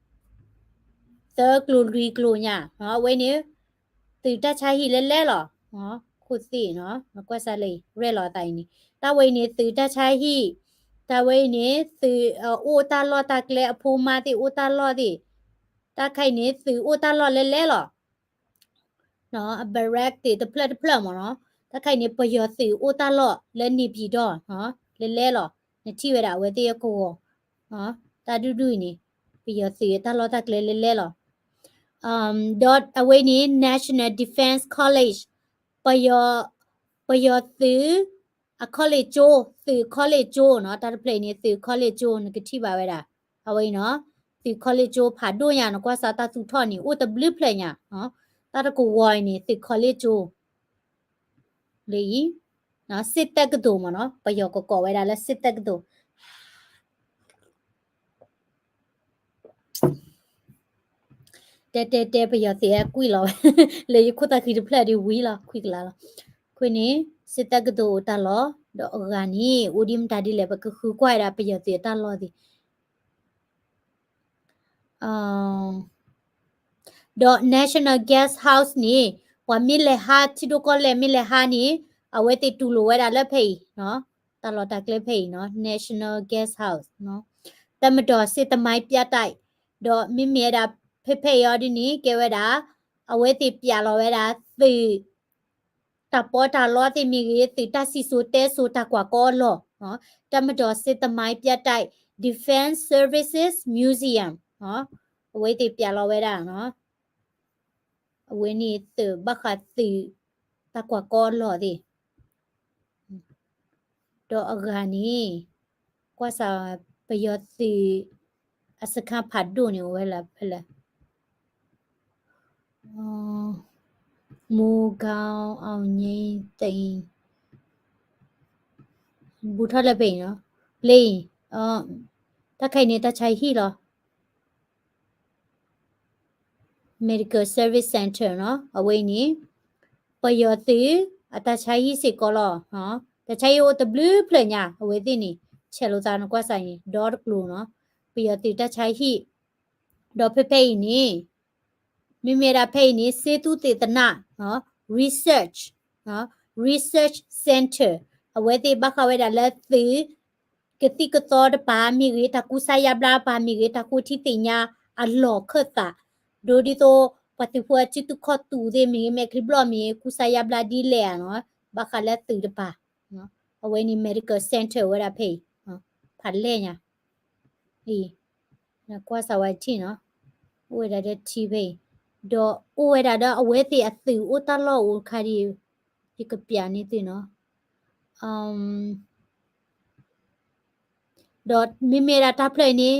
သၢကျိၤလွံၢ်ကျိၤညါ, အဝဲန့ၣ် သုးတၢ်ဆါဟံၣ်လဲၣ်လဲၣ်လီၤ. ခိၣ်သ့ၣ်နီၤ နကွၢ်စးလၢ ရဲၣ်လီၤအသးအံၤန့ၣ် တၢ်ဝဲအံၤန့ၣ် သုးတၢ်ဆါဟံၣ်, တၢ်ဝဲအံၤန့ၣ် သုးအိၣ်တၢ်လီၢ်တၢ်ကျဲ အဖိမါသ့ၣ်အိၣ်တၢ်လီၢ်သ့ၣ်, တၢ်ခဲအံၤန့ၣ် သုးအိၣ်တၢ်လီၢ်လဲၣ်လဲၣ်လီၤ. အ barrack သ့ၣ်တဖျၢၣ်တဖျၢၣ်မ့ၢ်နီၤ, တၢ်ခဲအံၤန့ၣ် ပယီၤသုးအိၣ်တၢ်လီၢ်လၢ နေပြည်တော် လဲၣ်လဲၣ်လီၤ. နထံၣ်ဝဲဒၣ်အဝဲသ့ၣ်အကဝီၤ တၢ်ဒူၣ်ဒူၣ်အံၤန့ၣ် ပယီၤသုးအတၢ်လီၢ်တၢ်ကျဲလဲၣ်လဲၣ်လီၤ. ဒီးအဝဲန့ၣ် National Defense College ပယီၤသုးအ college ကၠိ, သုး college ကၠိနီၤ, တၢ်တဖျၢၣ်အံၤန့ၣ် သုး college ကၠိ နကထံၣ်ဘၣ်ဝဲဒၣ် အဝဲအံၤနီၤ, သုး college ကၠိဖးဒိၣ်ညါ နကွၢ်စးတၢ်သူၣ်ထီၣ်န့ၣ် အိၣ်တဘျုးဖျၢၣ်ညါ, တၢ်တကဝီၤအံၤန့ၣ် သုး college ကၠိ လၢအံၤ စစ်တက္ကသိုလ် မ့ၢ်နီၤ, ပယီၤကကိးဝဲဒၣ်လၢ စစ်တက္ကသိုလ် တဲတဲတဲ ပယီၤသုးကွံာ်လီၤဝဲ လၢယခိၣ်သးဃံတဖျၢၣ်ဒ်ဝံၤလီၤ ခွံကလးလီၤ. အဃိန့ၣ် စစ်တက္ကသိုလ် အိၣ်တၢ်လီၢ် ဒီးအဂၤန့ၣ် အိၣ်ဒ်မတၤဒ်လဲၣ် ပကဃုကွၢ်ဝဲဒၣ်ပယီၤသုးအတၢ်လီၢ်သ့ၣ် ဒီး National Guest House န့ၣ် ပှၤမ့ၢ်လဲၤဟး ထံဒိၣ်ကီၢ်လဲၢ်မ့ၢ်လဲၤဟးန့ၣ် အဝဲသ့ၣ်တူၢ်လိာ်ဝဲဒၣ်လၢဖဲအံၤ တၢ်လီၢ်တၢ်ကျဲဖဲအံၤနီၤ National Guest House တပ်မတော်စစ်သမိုင်းပြတိုက် ဒီးမ့မ့ၢ်ဝဲဒၣ် ဖဲဖဲအံၤအီၤဒ်န့ၣ် ကဲဝဲဒၣ် အဝဲသ့ၣ်ပျးလီၤဝဲဒၣ်သုး တၢ်ပီးတၢ်လီသ့ၣ်မ့ၢ်ဂ့ၤ သုးတၢ်စံၣ်စိၤတဲစိၤတၢ်ကွၢ်ကီအလီၢ် တပ်မတော်စစ်သမိုင်းပြတိုက် Defense Services Museum အဝဲသ့ၣ်ပျးလီၤဝဲဒၣ် အဝဲန့ၣ်သုးဘၣ်ဃးသုး တၢ်ကွၢ်ကီအလီၢ်သ့ၣ် ဒီးအဂၤန့ၣ် ကွၢ်စး ပယီၤသုး အစခန်းဖးဒိၣ်န့ၣ် အိၣ်ဝဲလၢဖဲလဲၣ် မူဂီၤ အောင်ငြိမ်းသိမ် ဘူးထီၣ်လၢဖဲအံၤနီၤ လၢအံၤ တၢ်ခဲအံၤန့ၣ် တၢ်ဆါဟံၣ်လီၤ Medical Service Center နီၤ အဝဲအံၤန့ၣ် ပယီၤသုး အတၢ်ဆါဟံၣ်စ့ၢ်ကီးလီၤ တၢ်ဆါဟံၣ်အိၣ်တဘျုးဖျၢၣ်ညါ အဝဲသ့ၣ်န့ၣ် ဆဲးလိာ်သးနကွၢ်စးန့ၣ် ဒီတကျိၤနီၤ ပယီၤသုးတၢ်ဆါဟံၣ် ဒီးဖဲဖဲအံၤန့ၣ် မ့မ့ၢ်ဒၣ်ဖဲအံၤန့ၣ် ဆေးသုတေသန research research center အဝဲသ့ၣ်ဘၣ်ဃးဝဲဒၣ်လၢသုး ကသံၣ်ကသီတပၤမ့ၢ်ဂ့ၤ တၢ်ကူစါယါဘျါတပၤမ့ၢ်ဂ့ၤ တၢ်ဃိထံသ့ၣ်ညါအလီၢ်ခၢၣ်သး ဒ်သိး ပှၤသုးဖိအစုသူၣ်ခီၣ်သူၣ်သ့ၣ်မ့ၢ်ဂ့ၤ မဲာ်ချံဘျီၣ်မ့ၢ်ဂ့ၤ ကူစါယါဘျါဒ်လဲၣ်ဧါနီၤ ဘၣ်ဃးလၢသုးတပၤ အဝဲန့ၣ် medical center ဝဲဒၣ်ဖဲအံၤ ဖးလဲၢ်ညါ အံၤ နကွၢ်စးဝဲထံၣ်နီၤ အိၣ်ဝဲဒၣ်ဒီးထံဖဲအံၤ ဒီးအိၣ်ဝဲဒၣ်ဒီးအဝဲသ့ၣ်အသုးအိၣ်တၢ်လီၢ်အိၣ်တခါဒ် ယကပျးန့ၢ်သုနီၤ ဒီးမ့မ့ၢ်ဒၣ်တၢ်ဖျၢၣ်အံၤန့ၣ်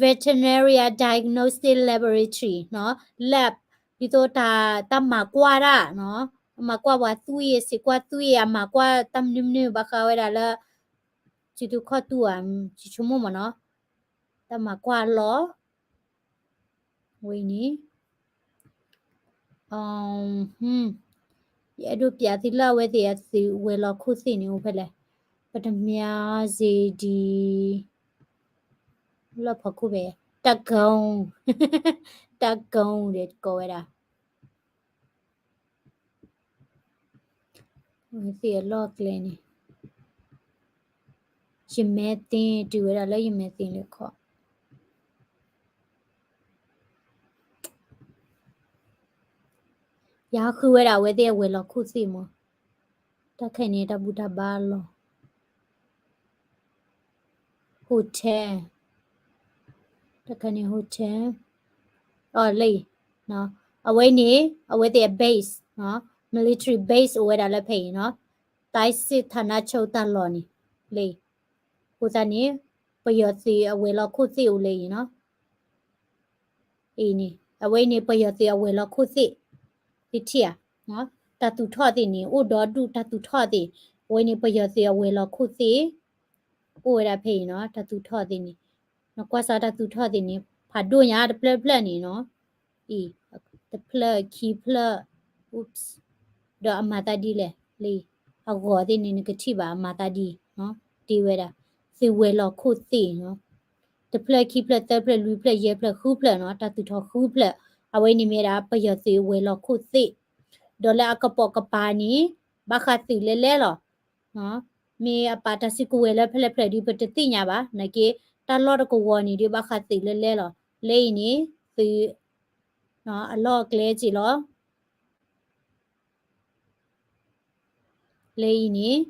Veterinary Diagnostic Laboratory နီၤ lab ဒ်သိးတၢ် တၢ်မၤကွၢ်ဒၣ်နီၤ မၤကွၢ်ပှၤသွံၣ်အံၤ စံးကွၢ်သွံၣ်အံၤ အမၤကွၢ်တၢ်မနုၤမနုၤဘၣ်ဃးဝဲဒၣ်လၢ စုသူၣ်ခီၣ်သူၣ်ဧါ ယဆိကမိၣ်မ့ၢ်နီၤ တၢ်မၤကွၢ်လီၤ ဝဲအံၤန့ၣ် ယအဲၣ်ဒိးပျးသုလၢအဝဲသ့ၣ်အသုးဝဲၤလီၢ်ခိၣ်သ့ၣ်န့ၣ်အိၣ်ဖဲလဲၣ်, ပတမၤစ့ၢ်ဒံး လၢဖီခိၣ်ဖဲ တၢ်ကီ, တၢ်ကီဒီးကိးဝဲဒၣ် အဝဲသ့ၣ်အလီၢ်အကျဲန့ၣ် ယမဲသ့တုၤဝဲဒၣ်လၢယမဲသ့လၢခီ ယဟးဃုဝဲဒၣ်အဝဲသ့ၣ်အဝဲၤလီၢ်ခိၣ်သ့ၣ်မး, တၢ်ခဲအံၤန့ၣ် တၢ်ဘူၣ်တၢ်ဘါအလီၢ် hotel, တၢ်ခဲအံၤန့ၣ် hotel, အီၤလၢအံၤ, အဝဲန့ၣ် အဝဲသ့ၣ်အ base, military base အိၣ်ဝဲဒၣ်လၢဖဲအံၤနီၤ, တိုင်းစစ်ဌာနချုပ်တၢ်လီၢ်န့ၣ် လၢအံၤ, အဃိသတးန့ၣ် ပယီၤသုးအဝဲၤလီၢ်ခိၣ်သ့ၣ်အိၣ်လၢအံၤနီၤ အံၤန့ၣ် အဝဲအံၤန့ၣ် ပယီၤသုးအဝဲၤလီၢ်ခိၣ်သ့ၣ်, သုထံၣ်ဧါ, တၢ်သူၣ်ထီၣ်သ့ၣ်န့ၣ် အိၣ်ဒီဒူၣ်တၢ်သူၣ်ထီၣ်သ့ၣ်, အဝဲန့ၣ် ပယီၤသုးအဝဲၤလီၢ်ခိၣ်သ့ၣ် အိၣ်ဝဲဒၣ်ဖဲအံၤနီၤ, တၢ်သူၣ်ထီၣ်သ့ၣ်န့ၣ်, နကွၢ်စးတၢ်သူၣ်ထီၣ်သ့ၣ်န့ၣ် ဖးဒိၣ်ညါတဖျၢၣ်တဖျၢၣ်န့ၣ်နီၤ, အံၤ တဖျၢၣ်ခံဖျၢၣ်, oops, ဒီးအမၤသးဒ်လဲၣ်, လၢအဂီၤသ့ၣ်န့ၣ် နကထံၣ်ဘၣ်အမၤသးဒ်, တ့ဝဲဒၣ် သုးဝဲၤလီၢ်ခိၣ်သ့ၣ်နီၤ, တဖျၢၣ်ခံဖျၢၣ်သၢဖျၢၣ်လွံၢ်ဖျၢၣ်ယဲၢ်ဖျၢၣ်ဃုဖျၢၣ်နီၤ, တၢ်သူၣ်ထီၣ်ဃုဖျၢၣ်, အဝဲန့ၣ်မ့ၢ်ဒၣ်ပယီၤသုးဝဲၤလီၢ်ခိၣ်သ့ၣ်, ဒီးလၢအကပိာ်ကပၤန့ၣ် ဘၣ်ဃးသုးလဲၤလဲလီၤ မ့ၢ်အပာ်တၢ်စုကဝဲၤလၢဖဲလဲၣ်ဖဲလဲၣ်ဒုး ပတသ့ၣ်ညါဘၣ်, နာ်က့ တၢ်လီၢ်တကဝီၤန့ၣ်ဒုး ဘၣ်ဃးသုးလဲၤလဲလီၤ, လၢအံၤန့ၣ် သုး အလီၢ်အကျဲစ့ၢ်လီၤ, လၢအံၤန့ၣ်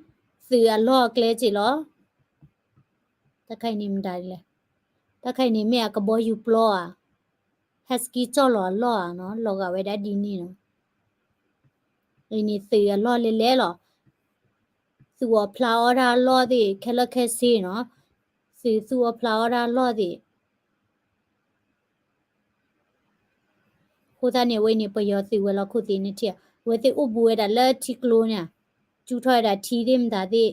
သုးအလီၢ်အကျဲစ့ၢ်လီၤ, တၢ်ခါအံၤန့ၣ်မတၤဒ်လဲၣ်, တၢ်ခါအံၤန့ၣ်မ့ၢ်အကဘီယူၤပျီဧါ, ဟဲစကံကၠီၣ်လီၤအလီၢ်ဧါနီၤ, လီၤဂာ်ဝဲဒၣ်ဒ်န့ၣ်နီၤ, အံၤန့ၣ်သုးအလီၢ်လဲၤလဲလီၤ သူၣ်အီၣ်ဖျးအီၣ်တၢ်အလီၢ်သ့ၣ် ခဲလၢာ်ခဲဆ့နီၤ, သုးသူၣ်အီၣ်ဖျးအီၣ်တၢ်အလီၢ်သ့ၣ်, အဃိသတးန့ၣ် အဝဲန့ၣ် ပယီၤသုးဝဲၤလီၢ်ခိၣ်သ့ၣ်န့ၣ်ထံၣ်, အဝဲသ့ၣ်အိၣ်ဘူးဝဲဒၣ်လၢထံကျိန့ၣ်, ကၠူထီၣ်ဝဲဒၣ်ထံသ့ၣ်မတၤသ့ၣ်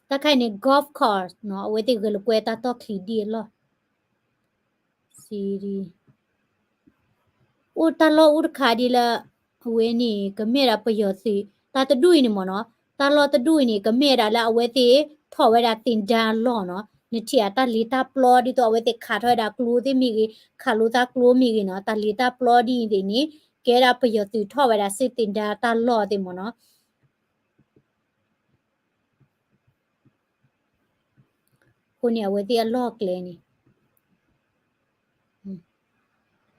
တၢ်ခါအံၤန့ၣ် golf course နီၤ, အဝဲသ့ၣ်ဂဲၤလိာ်ကွဲတၢ်တီၢ်ချံဒ်အလီၢ် အိၣ်တၢ်လီၢ်အိၣ်တခါဒ်လၢ အဝဲန့ၣ် ကမ့ၢ်ဒၣ်ပယီၤသုး တၢ်တဒူၣ်အံၤန့ၣ်မ့ၢ်နီၤ, တၢ်လီၢ်တဒူၣ်အံၤန့ၣ် ကမ့ၢ်ဒၣ်လၢအဝဲသ့ၣ်ထီၣ်ဝဲဒၣ်သ့ၣ်ဒါအလီၢ်နီၤ, နထံၣ်ဧါ တၢ်လ့တၢ်ပျီ ဒ်သိးအဝဲသ့ၣ်ခးထီၣ်ဝဲဒၣ်ကျိသ့ၣ်မ့ၢ်ဂ့ၤ, ခးလိာ်သးကျိမ့ၢ်ဂ့ၤနီၤ, တၢ်လ့တၢ်ပျီဒ်အံၤသ့ၣ်န့ၣ် ကဲဒၣ်ပယီၤသုးထီၣ်ဝဲဒၣ်စ့သ့ၣ်ဒါတၢ်လီၢ်သ့ၣ်မ့ၢ်နီၤ အဃိန့ၣ် အဝဲသ့ၣ်အလီၢ်အကျဲန့ၣ် တၢ်လီၢ် တၢ်လီၢ်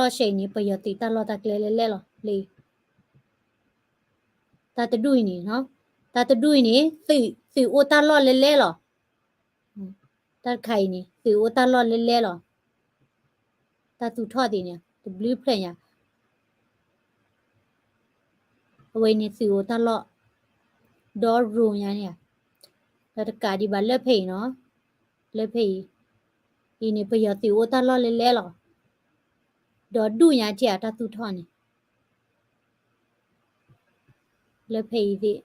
ဆဲအံၤန့ၣ် ပယီၤသုးတၢ်လီၢ်တၢ်ကျဲလဲၤလဲလီၤ လၢ တၢ်တဒူၣ်အံၤန့ၣ် တၢ်တဒူၣ်အံၤန့ၣ် သုး သုးအိၣ်တၢ်လီၢ်လဲၤလဲလီၤ တၢ်တခါအံၤန့ၣ် သုးအိၣ်တၢ်လီၢ်လဲၤလဲလီၤ တၢ်သူၣ်ထီၣ်သ့ၣ်န့ၣ် တဘျုးဖျၢၣ်ညါ အဝဲအံၤန့ၣ်သုးအိၣ်တၢ်လီၢ် ဒီရိၤညါန့ၣ်ဧါ ဒီးတကးဒံးဘၣ်လၢဖဲအံၤနီၤ လၢဖဲအံၤ အံၤန့ၣ် ပယီၤသုးအိၣ်တၢ်လီၢ်လဲၤလဲလီၤ ဒီးဒူၣ်ညါထံၣ်ဧါတၢ်သူၣ်ထီၣ်န့ၣ် လၢဖဲအံၤသ့ၣ်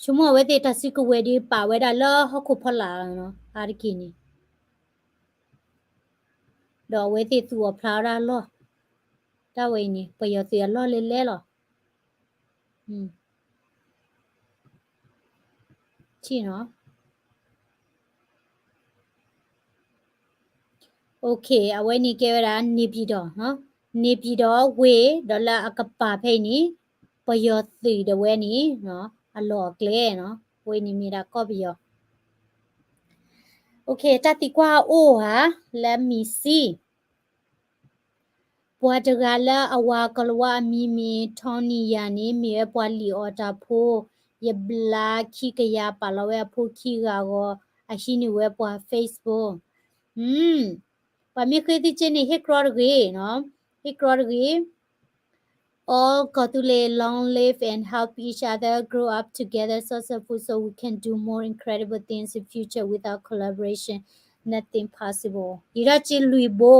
ဆိကမိၣ်အဝဲသ့ၣ်တၢ်စုကဝဲၤဒ်ပာ်ဝဲဒၣ်လၢဟီၣ်ခိၣ်ဖီလာ်နီၤ အါတက့ၢ်န့ၣ် ဒီးအဝဲသ့ၣ်သူၣ်အီၣ်ဖျးအီၣ်တၢ်အလီၢ် တၢ်ဝဲအံၤန့ၣ် ပယီၤသုးအလီၢ်လဲၤလဲလီၤ ထံၣ်နီၤ OK အဝဲန့ၣ်ကဲဝဲဒၣ် နေပြည်တော်နီၤ နေပြည်တော်ဝ့ၢ် ဒီးလၢအကပၤဖဲအံၤန့ၣ် ပယီၤသုးဒၣ်ဝဲန့ၣ် အလီၢ်အကျဲနီၤ ဝဲန့ၣ်မ့ၢ်ဒၣ်ကီၢ်ပယီၤ OK တၢ်သံကွၢ်အိၣ်ဧါ let me see ပှၤတဂၤလၢအဝၤကလၤဝါအမံၤမ့ၢ် Tony ယၤန့ၣ် မ့ၢ်ဝဲပှၤလံၣ်အီၣ်တၢ်ဖိ ယဘျါခံကယၤပာ်လီၤဝဲအဖိခံဂၤဂီၤ အဟံးန့ၢ်ဝဲပှၤ Facebook ပှၤမ့ၢ်ဃ့သုက့န့ၣ် ဟ့ၣ်ကြီတဂ့ၤနီၤ ဟ့ၣ်ကြီတဂ့ၤ All ကီၢ်သူလ့ၤ long live and help each other grow up together successful so we can do more incredible things in future without collaboration nothing possible ယံၤထီၣ်က့လွံၢ်ဘိ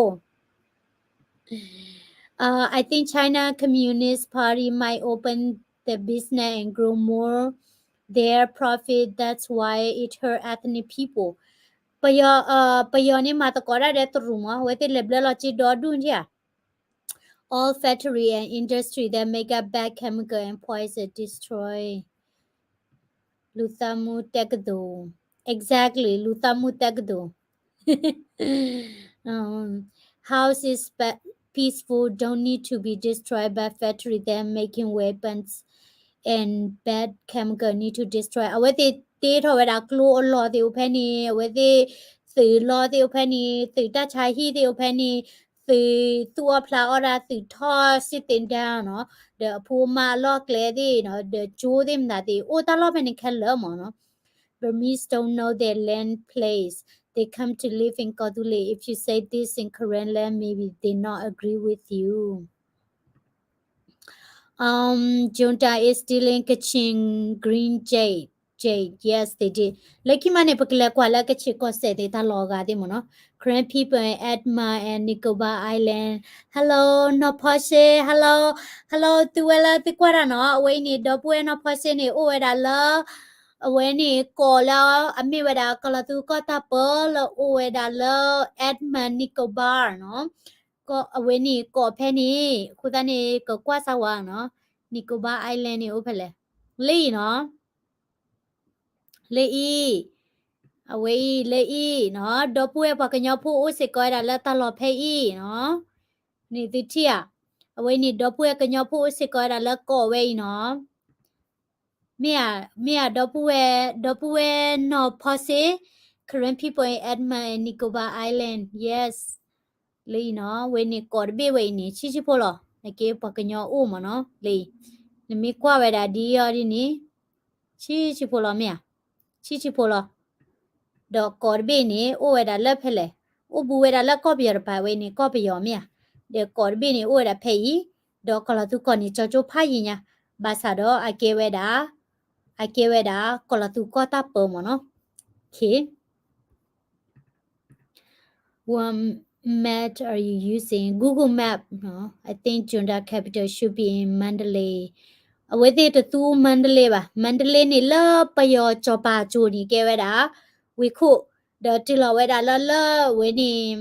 Uh, I think China Communist Party might open the business and grow more their profit. That's why it hurt ethnic people. ပယီၤ, ပယီၤန့ၣ်မၤသကိးတၢ်ဒီးတရူးမး, အဝဲသ့ၣ်လဲၤဘျၢလီၤက့ဒီဒူၣ်ဧါ. All factory and industry that make up bad chemical and poison destroy. လူသတ်မှုတက္ကသိုလ်. Exactly, လူသတ်မှုတက္ကသိုလ်. Um, house is pe- peaceful, don't need to be destroyed by factory that making weapons and bad chemical need to destroy. အဝဲသ့ၣ်တ့ထီၣ်ဝဲဒၣ်ကျိအလီၢ်သ့ၣ်အိၣ်ဖဲန့ၣ်, အဝဲသ့ၣ်သုးလီသ့ၣ်အိၣ်ဖဲန့ၣ်, သုးတၢ်ဆါဟံၣ်သ့ၣ်အိၣ်ဖဲန့ၣ်, သုးသူၣ်အီၣ်ဖျးအီၣ်ဒၣ်သုးထီၣ်စ့ၢ်သ့ၣ်ဒၣ်နီၤ, ဒီးအဖိအမါအလီၢ်ကျဲသ့ၣ်နီၤ, ဒီးကၠိသ့ၣ်မတၤသ့ၣ် အိၣ်တၢ်လီၢ်ဖဲန့ၣ်ခဲလၢာ်မးနီၤ. Burmese don't know their land place. They come to live in ကီၢ်သူလ့ၤ. If you say this in Karen land, maybe they not agree with you. Um, junta is stealing Kachin green jade. Jade, yes, they did. လၢခံမးန့ၣ် ပကလဲၤကွၢ်လၢကချ့ၣ်ကီၢ်စဲၣ်သ့ၣ်တၢ်လီၢ်အဂၤသ့ၣ်မးနီၤ. Karen people in Andaman and Nicobar Island. Hello, နီၢ်ဖီစ့, hello, hello, သုဝဲလၢသုကွၢ်တၢ်နီၤ, အဝဲအံၤန့ၣ် ဒီပုၢ်ဝဲၢ်နီၢ်ဖီစ့န့ၣ် အိၣ်ဝဲဒၣ်လၢ အဝဲန့ၣ်ကီးလၢ အမ့ၢ်ဝဲဒၣ်ကီၤလီၤသူကီၢ်တၢ်ပၢလၢအိၣ်ဝဲဒၣ်လၢ Andaman Nicobar နီၤ. အဝဲန့ၣ်ကီးဖဲန့ၣ် အဃိသတးန့ၣ် ကကွၢ်စၢ်ဝဲနီၤ, Nicobar Island န့ၣ်အိၣ်ဖဲလဲၣ်, လၢအံၤနီၤ, လၢအံၤ, အဝဲအံၤလၢအံၤနီၤ, ဒီပုၢ်ဝဲၢ်ပှၤကညီဖိအိၣ်စ့ၢ်ကီးဝဲဒၣ်လၢတၢ်လီၢ်ဖဲအံၤနီၤ, န့ၣ်သုထံၣ်ဧါ, အဝဲန့ၣ်ဒီပုၢ်ဝဲၢ်ကညီဖိအိၣ်စ့ၢ်ကီးဝဲဒၣ်လၢကီးဝဲအံၤနီၤ. မ့ၢ်ဧါ, မ့ၢ်ဧါ, ဒီပုၢ်ဝဲၢ်, ဒီပုၢ်ဝဲၢ်နီၢ်ဖီစ့, Karen people in Andaman and Nicobar Island, yes. လၢအံၤနီၤ, ဝဲန့ၣ်ကီးတဘ့ၣ်ဝဲအံၤန့ၣ် ဆံးဆံးဖိလီၤ, နက့ပှၤကညီအိၣ်မးနီၤ, လၢအံၤ, နမ့ၢ်ကွၢ်ဝဲဒၣ်ဒ်အံၤဒ်န့ၣ်, ဆံးဆံးဖိလီၤမ့ၢ်ဧါ, ဆံးဆံးဖိလီၤ. ဒီးကီးတဘ့ၣ်န့ၣ် အိၣ်ဝဲဒၣ်လၢဖဲလဲၣ်, အိၣ်ဘူးဝဲဒၣ်လၢကီၢ်ပယီၤတပၤဝဲန့ၣ် ကီၢ်ပယီၤမ့ၢ်ဧါ, ဒီးကီးတဘ့ၣ်န့ၣ် အိၣ်ဝဲဒၣ်ဖဲအံၤ, ဒီးကီၤလီၤသူကီၢ်န့ၣ် ကၠီကၠိဖးယံၤညါ, ဘၣ်ဆၣ်ဒီးအကဲဝဲဒၣ်, အကဲဝဲဒၣ် ကီၤလီၤသူကီၢ်တၢ်ပၢမးနီၤ. Okay. What map are you using? Google Map, no? I think Junta capital should be in Mandalay. အဝဲသ့ၣ်တသူ Mandalay ဘၣ်. Mandalay န့ၣ်လၢပယီၤစီၤပၤအစိၤန့ၣ်ကဲဝဲဒၣ် ဝ့ၢ်ခိၣ်, ဒီးတုၤလီၤဝဲဒၣ်လၢလၢဝဲန့ၣ်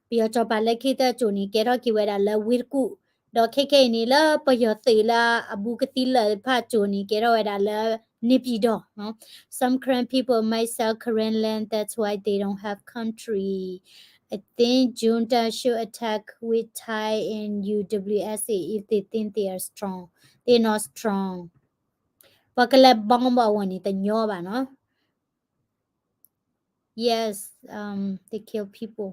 ပယီၤစီၤပၤလၢခံတၢ်အစိၤန့ၣ် ကဲထီၣ်က့ၤဝဲဒၣ်လၢဝ့ၢ်တကူၣ်, ဒီးခဲခဲအံၤန့ၣ် လၢပယီၤသုးလၢအဘူးကသံလၢာ်တဖၣ်အစိၤန့ၣ် ကဲထီၣ်ဝဲဒၣ်လၢ နေပြည်တော်, no? Some Karen people might sell Karen land, that's why they don't have country. I think junta should attack with Thai and U W S A if they think they are strong. They not strong. ပှၤကလဲၤဘီဘီအဝဲန့ၣ်တညီဘၣ်နီၤ. Yes, um, they kill people.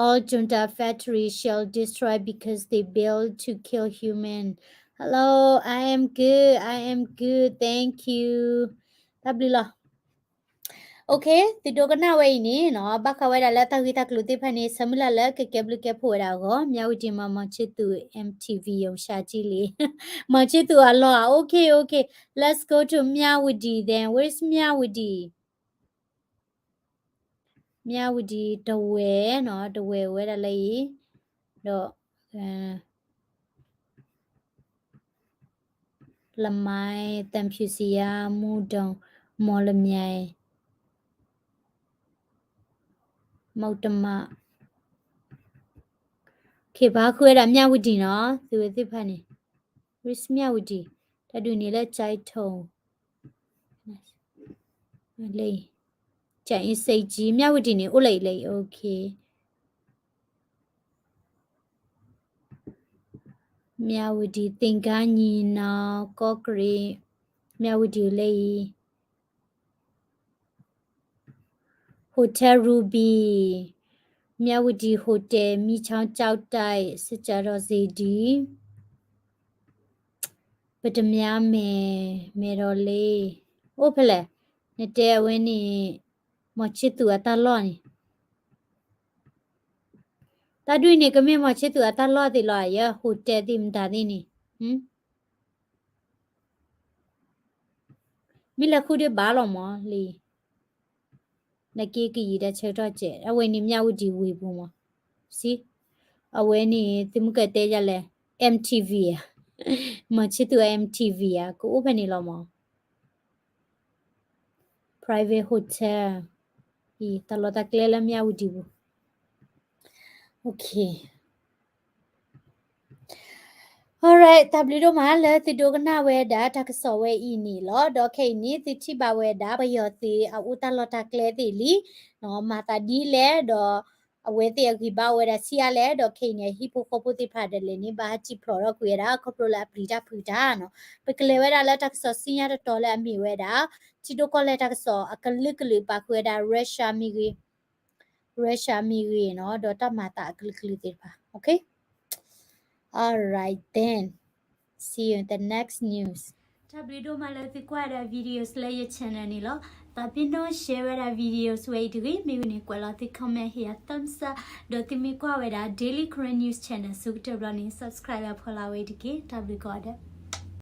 All junta factories shall destroy because they built to kill human. Hello, I am good, I am good, thank you. တၢ်ဘျုးလီၤ. Okay, သုဒိကနၣ်ဝဲအံၤန့ၣ်နီၤ, ဘၣ်ဃးဝဲဒၣ်လၢတၢ်ဂ့ၢ်တၢ်ကျိၤသ့ၣ်တဖၣ်န့ၣ် ဆၢမုၢ်လၢ်လၢကကဲဘျုးကဲဖှိၣ်ဝဲဒၣ်အဂီၢ်, မြဝတီမှာ မောင်ချစ်သူ M T V ယုံရှာကြည့်လေ. မောင်ချစ်သူအလီၢ်, okay, okay. Let's go to မြဝတီ then. Where's မြဝတီ? မြဝတီ, ထားဝယ်နီၤ, ထားဝယ်ဝဲဒၣ်လၢအံၤ, ဒီး လမိုင်း, သံဖြူဇရပ်, မုဒုံ, မော်လမြိုင်, မုတ္တမ, ကဘၣ်ဃုဝဲဒၣ် မြဝတီနီၤ, သုဝဲသ့ၣ်တဖၣ်န့ၣ်, Where's မြဝတီ? တၢ်ဒုးန့ၣ်လၢ ကၠဲးထိ, လၢ ကၠဲးအင်းဆိပ်ကြီး, မြဝတီန့ၣ် အိၣ်လၢအံၤလၢအံၤ, okay. မြဝတီ, သင်္ဃန်းညီနောင်, ကော့ကရိတ်, မြဝတီလၢအံၤ, Hotel Ruby, မြဝတီ Hotel, မြစ်ချောင်းကျောက်တိုက်, စစ်ကျန်တော်စေတီ, ပတ္တမြားမယ်, မယ်တော်လေး, အိၣ်ဖဲလဲၣ်, နတဲအဝဲန့ၣ်, မောင်ချစ်သူ အတၢ်လီၢ်န့ၣ်, တၢ်ဒုးန့ၣ် ကမ့ၢ် မောင်ချစ်သူ အတၢ်လီၢ်သ့ၣ်လီၤ, ယဲ Hotel သ့ၣ်မတၤသ့ၣ်န့ၣ်, မ့ၢ်လဲၤဃုဒံးဘၣ်လီၤမးလံ, နက့ကယံာ်တၢ်ဆၢကတီၢ်စဲး, အဝဲန့ၣ် မြဝတီ ဝ့ၢ်ပူၤမး, စံး, အဝဲန့ၣ် သုမ့ၢ်ကတဲယၤလဲၣ်, M T V ဧါ, မောင်ချစ်သူ M T V ဧါ, ကအိၣ်ဖဲန့ၣ်လီၤမး, private hotel. တၢ်လီၢ်တၢ်ကျဲလၢမၠၣ်ဝတံၤပူၤ. Okay. Alright, တၢ်ဘျုးဒိၣ်မးလၢသုဒိကနၣ်ဝဲဒၣ်တၢ်ကစီၣ်ဝဲအံၤန့ၣ်လီၤ. ဒီးခဲအံၤန့ၣ် သုထံၣ်ဘၣ်ဝဲဒၣ် ပယီၤသုးအအိၣ်တၢ်လီၢ်တၢ်ကျဲသ့ၣ်လံ, မၤသးဒ်လဲၣ်, ဒီးအဝဲသ့ၣ်အဂံၢ်ဘါအိၣ်ဝဲဒၣ်ဆံးအါလဲၣ်, ဒီးခဲအံၤန့ၣ် အဟံၣ်ဖိဃီဖိသ့ၣ်တဖၣ်ဒၣ်လဲာ်န့ၣ် ဘၣ်ဟးထံၣ်ဖျိးထီၣ်ကွံာ်ဝဲဒၣ် ခီဖျိလၢအပျံၤတၢ်ဖုးတၢ်နီၤ. ပကလဲၤဝဲဒၣ်လၢတၢ်ကစီၣ်ဆူညါတတီၤလၢအမ့ၢ်ဝဲဒၣ် ထံဒိၣ်ကီၢ်လဲၢ်တၢ်ကစီၣ်အကလုာ်ကလုာ် ပာ်ဃုာ်ဝဲဒၣ် Russia မ့ၢ်ဂ့ၤ, Russia မ့ၢ်ဂ့ၤနီၤ, ဒီးတၢ်မၤသးအကလုာ်ကလုာ်သ့ၣ်တဖၣ်. Okay. Alright then. See you in the next news. တၢ်ဘျုးဒိၣ်မးလၢသုကွၢ်ဝဲဒၣ် videos လၢယ channel န့ၣ်လီၤ. သးပ့ၤနီၣ် share ဝဲဒၣ် videos ဝဲအံၤတဂ့ၤ, မ့ၢ်ဝံၤန့ၣ် ကွဲးလီၤသု comment ဟ့ၣ်ယၤ thumbs up, ဒီးသုမ့ၢ်ကွၢ်ဝဲဒၣ် Daily Karen News Channel ဆၢကတီၢ်ဘျီန့ၣ် subscribe လၢဖီလာ်ဝဲအံၤတက့ၢ်. တၢ်ဘျုးကိးဂၤဒဲး.